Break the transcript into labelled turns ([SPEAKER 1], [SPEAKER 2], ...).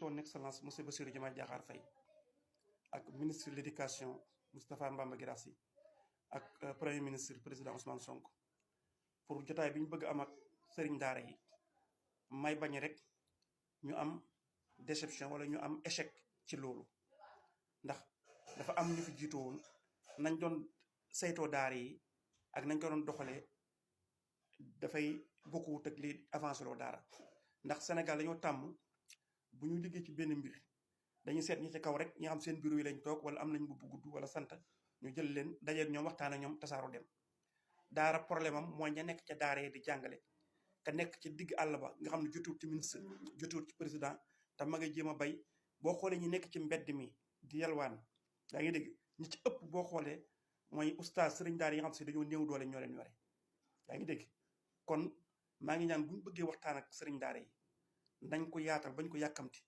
[SPEAKER 1] son excellence monsieur Bassirou Diomaye Diakhar Faye ak ministre de l'éducation Moustapha Mbamba Guirassy ak premier ministre président Ousmane Sonko pour jotaay bi ñu bëgg am ak sëriñ daara yi may bañ rek ñu am déception wala ñu am échec ci loolu ndax dafa am ñu fi jiitu woon nañ doon saytoo daara yi ak nañ ko doon doxalee dafay bokkut ak li avancé loo daara ndax Sénégal dañoo tàmm bu ñu liggéey ci benn mbir dañuy seet ñi ci kaw rek ñi xam seen bureau yi lañ toog wala am nañ bu gudd wala sant ñu jël leen dajeeg ñoom waxtaan ak ñoom tasaaro dem daara problème am mooy ña nekk ca daara yi di jàngale ka nekk ci digg àll ba nga xam ne jotuwut ci ministre jotuwut ci président te ma nga jéem a bay boo xoolee ñi nekk ci mbedd mi di yalwaan yaa ngi dégg ñi ci ëpp boo xoolee mooy oustaz sëriñ daara yi nga xam si dañoo néew doole ñoo leen yore yaa ngi dégg kon maa ngi ñaan bu ñu bëggee waxtaan ak sëriñ daara yi nañ ko yaatal bañ ko yàkkamti